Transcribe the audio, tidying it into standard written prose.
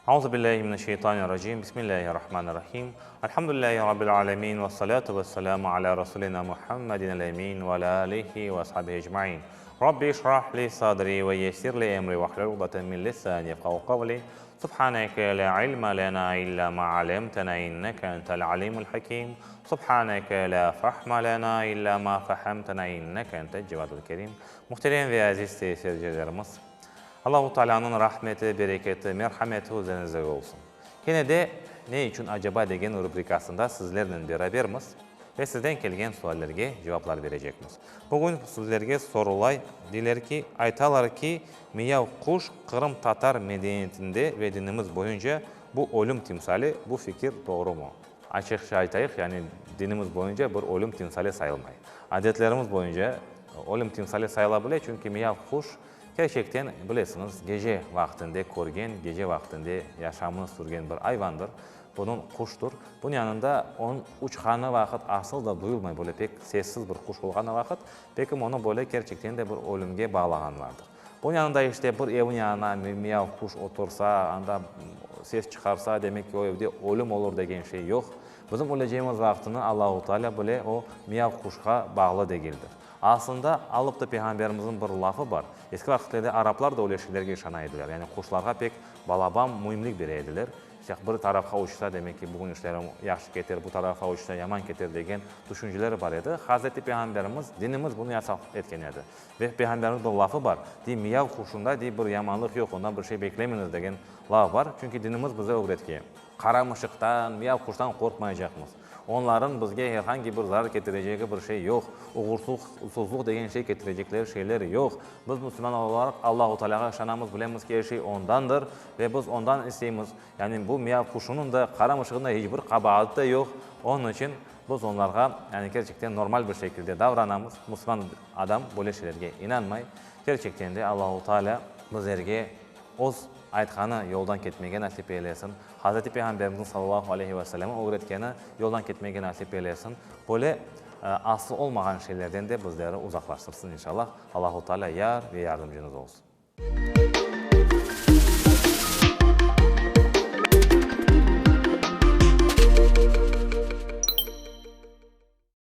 Auzu billahi mineşşeytanirracim. Bismillahirrahmanirrahim. Elhamdülillahi rabbil alemin ve salatu ve selamu ala rasulina Muhammedin emin ve ala alihi ve ashabihi ecmain. Rabbi işrah li sadri ve yessir li emri ve hlul uqdeten min lisani yefqahu qavli. Subhaneke la ilme lena illa ma alemtena inneke entel alimul hakim. Subhaneke la fahme lena illa ma fahemtena inneke entel cevadul kerim. Muhterem ve aziz seyircilerimiz, Allahu Taalânıñ rahmeti, bereketi, merhameti üzeriñizde olsun. Kene de Ne içün acaba degen rubrikasında sizlernen berabermiz ve sizden kelgen suallerge cevaplar berecekmiz. Bugün sizlerge sorulay, deyler ki, aytalar ki, miyav quş qırımtatar medeniyetinde ve dinimiz boyunca bu ölüm timsali, bu fikir doğrumı? Açıqça aytayıq, yani dinimiz boyunca bir ölüm timsali sayılmay. Adetlerimiz boyunca ölüm timsali sayıla bile, çünki miyav quş, kerçekten, bilesiñiz, gece vaqtinde körgen, gece vaqtinde yaşamını sürgen bir ayvandır. Bunıñ quştır. Bunıñ yanında onıñ uçqanı vaqıt asıl da duyulmay, böyle pek sessiz bir quş olğanı vaqıt, belkim onı böyle kerçekten de bir ölümge bağlağanlardır. Bunıñ yanında işte bir evniñ yanına miyav quş otursa, anda ses çıqarsa, demek ki, o evde ölüm olur degen şey yoq. Bizim ölecegimiz vaqtını Allahu Teala bile, o miyav quşqa bağlı degildir. Aslında, alıp da Peyğamberimizniñ bir lafı bar. Eski vaqıtlerde araplar da öyle şeylerge işana ediler, yani quşlarğa pek balaban müimlik bere ediler. İşte, bir tarafqa uçsa, demek ki, bugün işlerim yahşı keter, bu tarafqa uçsa, yaman keter degen tüşünceleri bar edi. Hazreti Peyğamberimiz, dinimiz bunı yasaq etken edi. Ve Peyğamberimiz bir lafı bar, dey, miyav quşunda, dey, bir yamanlıq yoq, ondan bir şey beklemeñiz degen laf bar. Çünki dinimiz bize ögretken, qara mışıqtan, miyav quştan qorqmaycaqmız. Onların bizge er angi bir zarar ketirecegi bir şey yoq, uğursuzluq degen şey ketirecekleri şeyler yoq. Biz musulman olaraq Allahu Tealâğa işanamız, bilemiz ki, er şey Ondandır ve biz Ondan isteymiz. Yani bu miyav quşunıñ da, qara mışığınıñ da iç bir qabaatı da yoq. Onıñ içün biz onlarğa, yani kerçekten normal bir şekilde davranamız. Musulman adam böyle şeylerge inanmay. Kerçekten de Allahu Tealâ bizlerge Öz aytqanı yoldan ketmege nasip eylesin. Hazreti Peyğamberimizniñ sallallahu aleyhi ve sellem ögretkeni yoldan ketmege nasip eylesin. Böyle aslı olmağan şeylerden de bizleri uzaqlaştırsın inşallah. Allahu Teala yar ve yardımcınız olsun.